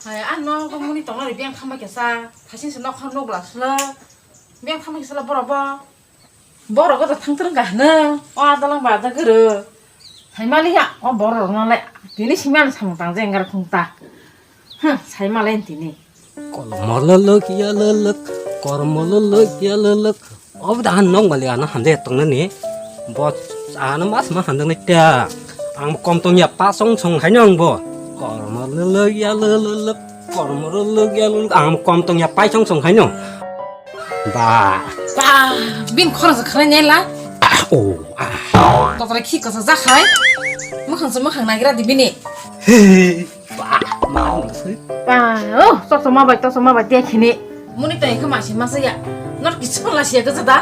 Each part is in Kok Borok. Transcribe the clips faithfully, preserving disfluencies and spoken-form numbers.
Hai, ano bo muni tongnai biyang thangma kisa. Thaisin se nok kham nok bla sula. Biyang thangma kisa la borok bo. Borok go thang thang ga hna. O adalang ba da guru. Hai mali ya. O borok no le. Tini siman samung tang jeng gar khung ta. Huh, sai malen tini. Kolomolo lok ya lelek, kormolo lok ya lelek. Obo da han nong mali ano hamde tong nani. Bo ano mas ma hamde nai ta. Ang kom tong ya pa song song hai nong bo. Kormolo lok ya lelek, kormolo lok ya lelek. Ang kom tong ya pa song song hai nong. Ba. Ba, bin khorang sa khana nyela. Ah, oh, ah. Totore khi kosa jakhai. Mukhang se mukhang nagira di bini. Ba, ma, ma, se. Ba, oh, sok sok ma bai, sok sok ma bai, dia khini. Muni to ekha masi masa ya. Nor kisu pala sia gaja da.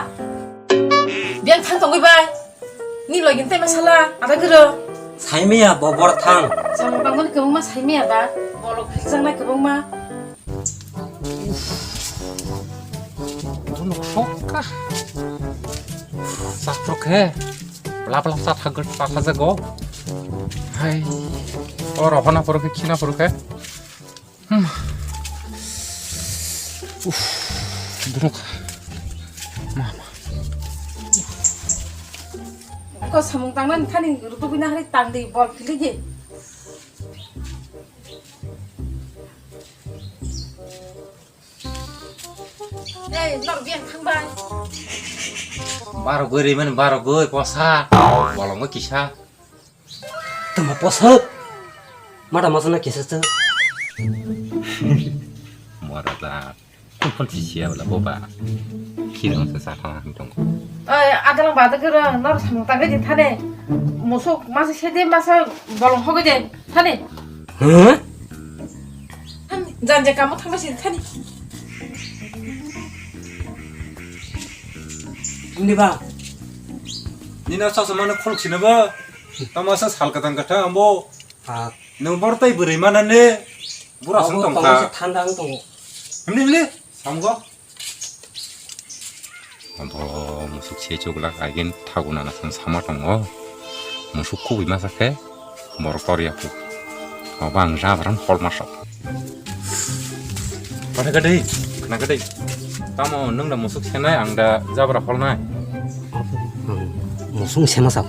Biang thang tongwi bai. Ni login te masala, ada gero. Saimiya bobor thang. Sama tangmani kebang ma saimiya da. Bolok phikjang na kebang ma. Bono sokka. Satrok he. Bla bla sa thagir pa khajago. Hai. Oro hona poro khe khina poro khe. Hmm. Uff. Bono kha. Ma ma. Ko samung tangna thani rutubina hari tangdi bol philigi. Ei, nor biang thangbai. Baro goi rimani baro goi posa. Bolongo kisa. Tama posa. Mada masana kisa tu. Mora da. Kumpon sisi ya bala boba. Kirang se sa thang hang tong. Ei, adalang bada gero nor samung tangge din thane. Musuk masa sede masa bolong hoge din thane. Huh? Janja kamo thangma sini thani. Ini ba. Nina sasa mana khuluk sini ba. Tama sa sal katang katang ambo. Ah. Nung bor tai bwrwi mana ne. Bura sung tong kha. Thanda ang tongo. Himni himni. Samgo. Abo musuk se chuklak agin thaguna na sang sama tongo. Musuk kubui masa khe borok tor ya kuk. Abo ang jabran hol masok. Kata kadai, kena kadai. Tamo nung da musuk senai ang da jabra hol nai. Musuk sema sak.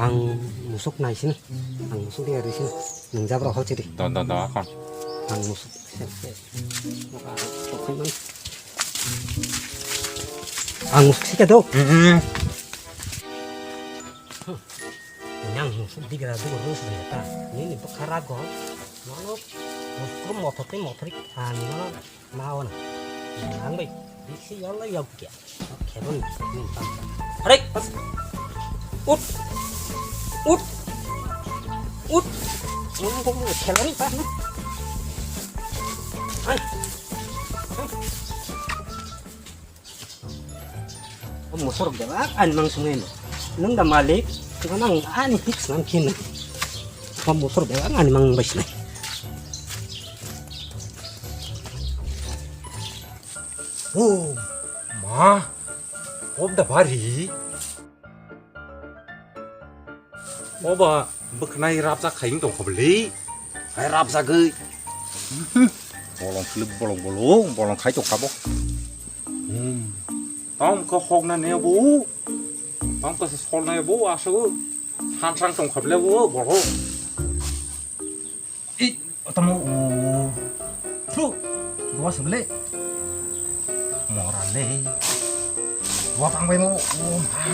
Ang musuk nai sini. Ang musuk dia di sini. Nung jabra hol ciri. Don don don akon. Ang musuk. Ang musuk sika do. Yang musuk digra dugo rus de ta. Nini bwkha rago. Nono musuk mothor tei mothor ani nono mawana. Ang bai bisi yalla yokya. Khebon. Arek. Ut. Ut. Ut. Nung kok mau khelari pas na. Ai. Musor bebak ani mang sungin. Nung da malik. Nang ani hit senam kin. Musor bebak ani mang bai sinai. Oh, ma, of the bari. Oba, bwkhnai rapjak khai wng tongkha bwlwi. Hai rapjagwi. Bolong philip bolong bolong, bolong khai tongkha bo. Hmm. Tamo khe hokna ne bo. Tamo khe solna bo aswk. Sansang tongkha bwlwi bo, bolong. Ei, otomo, o. Thu, dua sebele. Mora le. Dua pang bai mo, o, ma.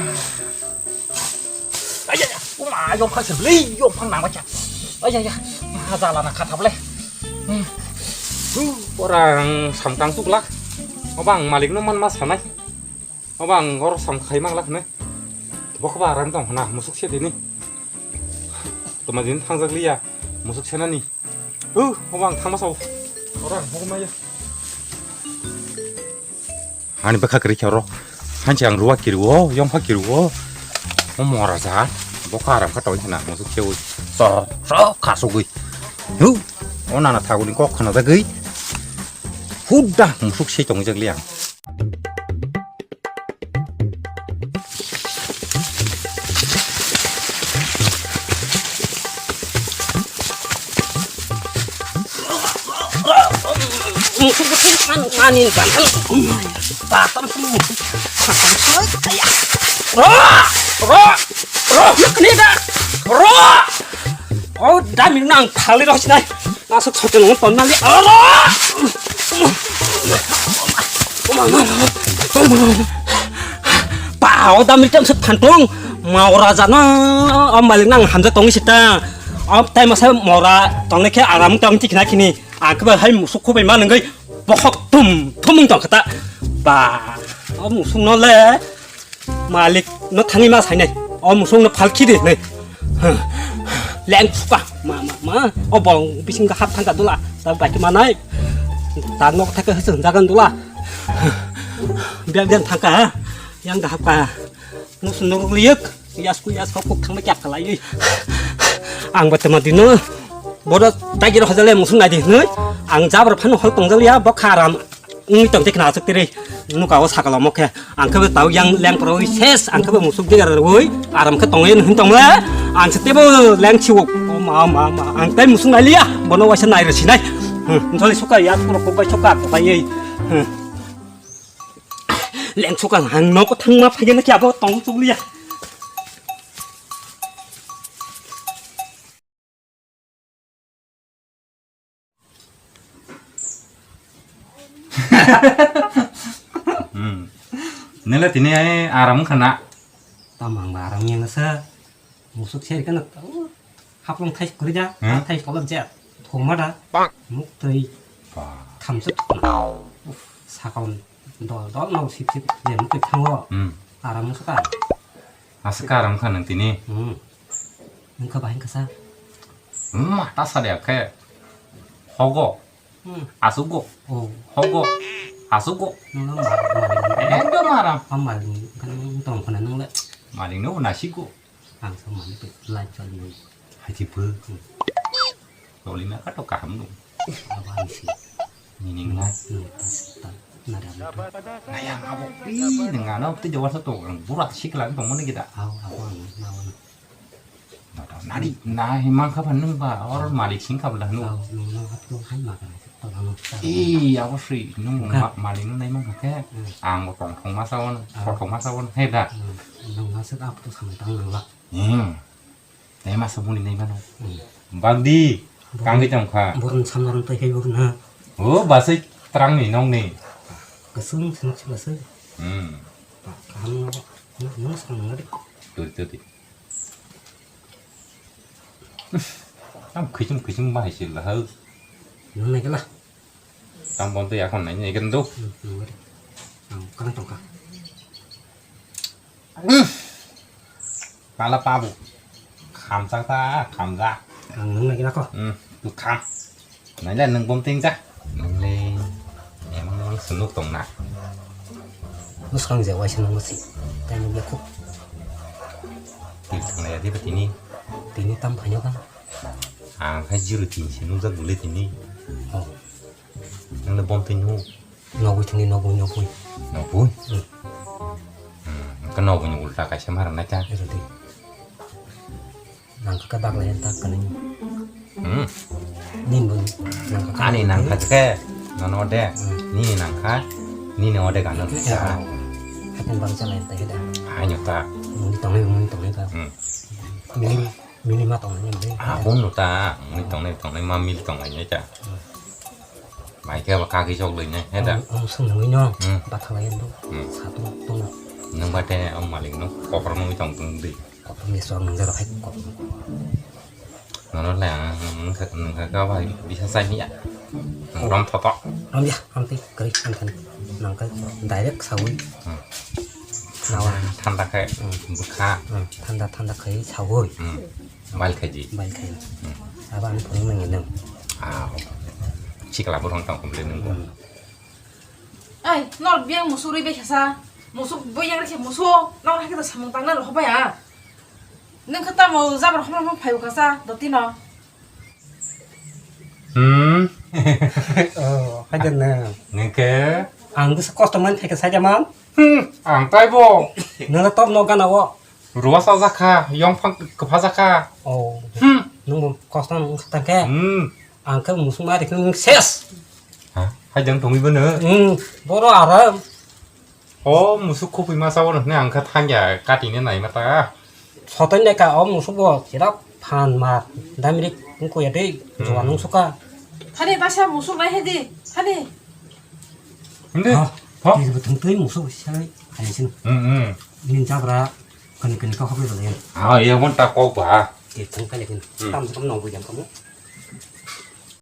Ay, ay, ay, o ma, yom phang sebele, yom phang nang bacha. Ay, ay, ay, ma, jala na khatha bele. Hmm. Thu, orang samtang tuklak. Obang malik no man ma sanai. Obang or sam khai mang lak ne. Bokba aram tong hana, musuk se dini. Toma din thangjak liya, musuk senani. Uh, obo ang thangma sao. Ora, obo maya. Hani bwkha kwrwi khe oro. Hanchi ang ruwa kirwo, yongkha kirwo. O mora ja. Bokha aram kha tong khna musuk sewi. So, so khasugwi. Hu. O nana thaguni kok khna jagwi. Hudda musuk sei tong jak liya. Musuk bwtwi man mani ban. Batam sunu. Ro! Ro! Ro! Yakni da! Ro! O dami nang thali ro sinai. Asuk sote nang ton nali. Ro! Pa o dami tam se phantung. Mau raja na. O malik nang hamja tong sita. O tai masa mora tong ne khe aram tong tikna kini. Ang khe ba hai musuk khubai ma nangwi bokhok thum thum wng tong kha ta. Ba, o musuk no le malik no thangwi ma sainai. O musuk no phalkhi di hinwi. Leng phuka ma ma ma. O bolong bisingo hap thangka dula. Ta bai khe manai. Ta nok thaka hwsong jagan dula. Biak den thangka ha. Yang da hapka. Musuk no ruk liyuk. Yasku yas kok kok thangma kya khalai. Ang ba tema dino. Bodo tagi ro hajale musuk nai di hinwi. Ang jabra phano hol tong jaliya bo kharam. Ung tong te khna asuk tiri. Nuka o sakalo mokhe. Ang khe tau yang leng pro ses. Ang khe musuk digar roi. Aram khe tong yen hin tong le. Ang se tebo leng chiwo. O ma ma ma. Ang tai musuk nai liya. Bono waisa nai ro sinai. Hmm. Jali suka yas kro kok bai suka kok bai. Hmm. Leng suka ang nok thangma phai na kya bo tong chuk liya. Hmm. Nela tini ai aram khana. Tamang ba aram yang sa. Musuk seri kana tau. Haplong thai kuri da, hmm? Thai kolom je. Thoma da. Pak. Muk tei. Pak. Thamsa. Uf, sakon. Dol dol no sip sip je muk tei thango. Hmm. Aram musuk ka. Asuk aram kha nang tini. Hmm. Nung kha bahing kasa. Hmm, ta sa de khe. Hogo. Hmm. Asugo. Oh. Hogo. Asugo. Nung ma ma. Ekdom aram. Am ma kan tong khana nung le. Maling no nasigo. Ang sa mani pe lai chal ni. Hai ti pe. Loli ma ka to kaham no. Aba ni si. Ni ning na. Ni ta ta na da. Na ya abo. Ih, nang ano te jawar sa to. Burak sikla tong mani kita. Aw, aw, aw, aw. Nari, na himang kha phan nung ba, or malik sing kha bla nung. Nung nang hap tu hai ma kana. Ih, abo sri nung malik nung nai mang kha. Ang tong thong ma sa won, thong ma sa won, he da. Nung ma sik ap tu samtang nang la. Hmm. Nai ma sa buni nai mano. Bangdi, kangwi tong kha. Borun samna rung tai kai borun ha. O, basai trang ni nong ni. Kasung sinok si basai. Hmm. Kaham no, no, no, sang nang di. Tut, tut. Tam khisum khisum bahai se lahal. Nung nai kala. Tam bon to yakon nai nai kan do. Hmm, nung nai. Ang kana tong kha. Pala pabu. Khamjak ta, khamjak. Ang nung nai kala ko. Hmm, tu kham. Naila nung bom ting ja. Nung le emang emang sunuk tong na. Muskang je waisa nung musi. Tei nung ya khuk. Tini thang lai ya di ba tini. Tini tam phaino ka. Ang khai jiru tin se nung jak bule tini. Oh. Nung le bom ting nu. Nogwi thangni nogwi nogwi. Nogwi? Hmm. Hmm. Ka nogwi ni ulta kaisa ma rang nai ta. Ero di. Nang kha baglai ta kani. Hmm. Nin bo nang kha. Ani nang kha ke. Nono de. Hmm. Nini nang kha. Nini ode gano. Ya. Hakan bang chalai ta heda. Ai nyo ta. Muni tongnai muni tongnai ta. Hmm. Muni muni ma tongnai muni. Ah, bon no ta. Muni tongnai tongnai ma mil tongnai nyo ta. Hmm. Mai khe ba kagwi chok lwi nai, he da? Ang, ang swngnangwi no, hmm, bathalai ang do. Hmm. Satung tong. Nang ba te ang malik no kokor nangwi tong tong di. Kokor ni sok nang jaro hai kokor. Nono le ang nang kha, nang kha ka bai bisa sai ni ya. Nang rom thoto. Rom ya, ang ti kari ang kan. Nang ka direct sawi. Hmm. Nawa. Thanda khai, hmm, bwkha. Hmm. Thanda, thanda khai sawi. Hmm. Bail khaidi. Bail khai. Hmm. Abo ani phone nang nang. Ah. Sikla borok tong complain nang. Hmm. Ai, nor biang musuk rwi bai khasa. Musuk bo yang rikhe musuk. Nor hakhe to samung tangna rw hobai a. Nang khe tamo jabar homo homo phai khasa dotino. Hmm. Oh, hajar na. Nang khe? Ang bwsa kosto man khai kha saja man. Hmm, ang taibo. Nang top no gana o. Ruwa sajak kha, yongphang kwpha jak kha. Oh. Hmm. Nwng bo kosto nwng kha tang khe? Hmm. Ang khe musuk ma rikhe nwng ses. Haidang tongwi bono. Hmm, boro aram. O musuk khupui masa bono hwnwi ang kha thangya katine naima ta. Soton de ka o musuk bo sira phan ma damri ko ya dei. Hmm. Jowan nung suka. Thani basa musuk lai hedi. Thani. Hindi. Ha? Ha? Tiri bo thung tui musuk sira hai sin. Hmm, hmm. Nin jabra kani kani ka hobri lai. Ah, iya mon ta kok ba. Ti thung kali kin. Hmm. Tam tam nong bu jam kamu.